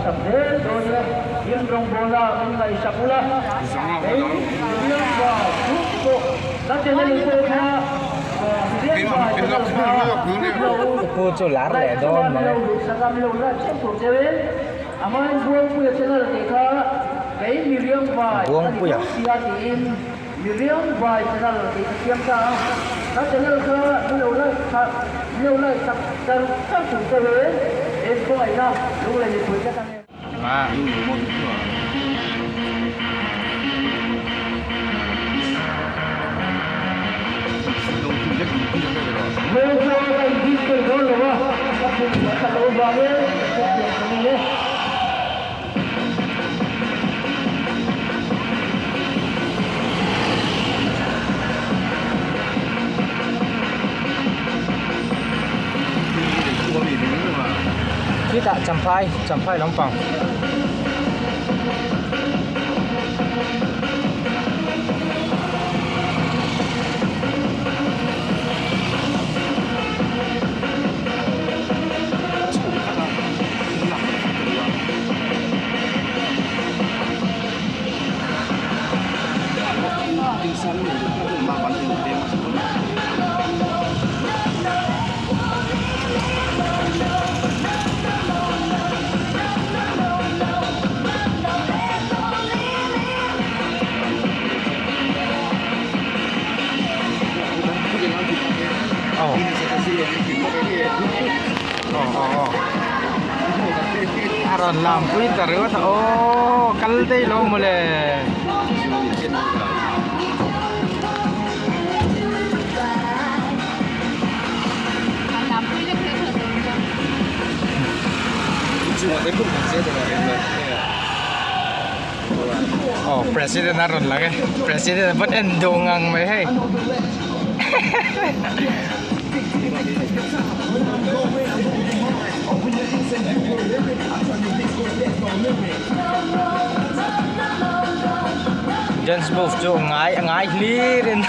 sak zel dawn e. In rawngbawlna min ngaihsak ula, kei Miriam-va chu pawh ka channel pawh kha Miriam-va channel kha lo Pu chu lar leh like dawn chunga mai. min lo duhsak a, min lo like ṭheuh tur cheu in amahin Buangpuia channel tih kha kei Miriam-va ka ni Buangpuia. tho sia tiin Miriam vai channel tih ka siam ta a, ka channel kha min lo like kha min lo like sak char char tur che ve he khawngaihna lunglei mipui te ka ngen. Hmel chu ka inbik thei dawn lo a, ka pum a tha lo vangin ka hriat ka ngei e. Khitah Champhai, Champhai lampang. Aw. Aw aw aw a rawn lam pui ta ringawt a aw kal daih lo mawle. Aw president a rawn lang e president a va en duh ngang mai hei. Dance move chu ngai a ngai hlir in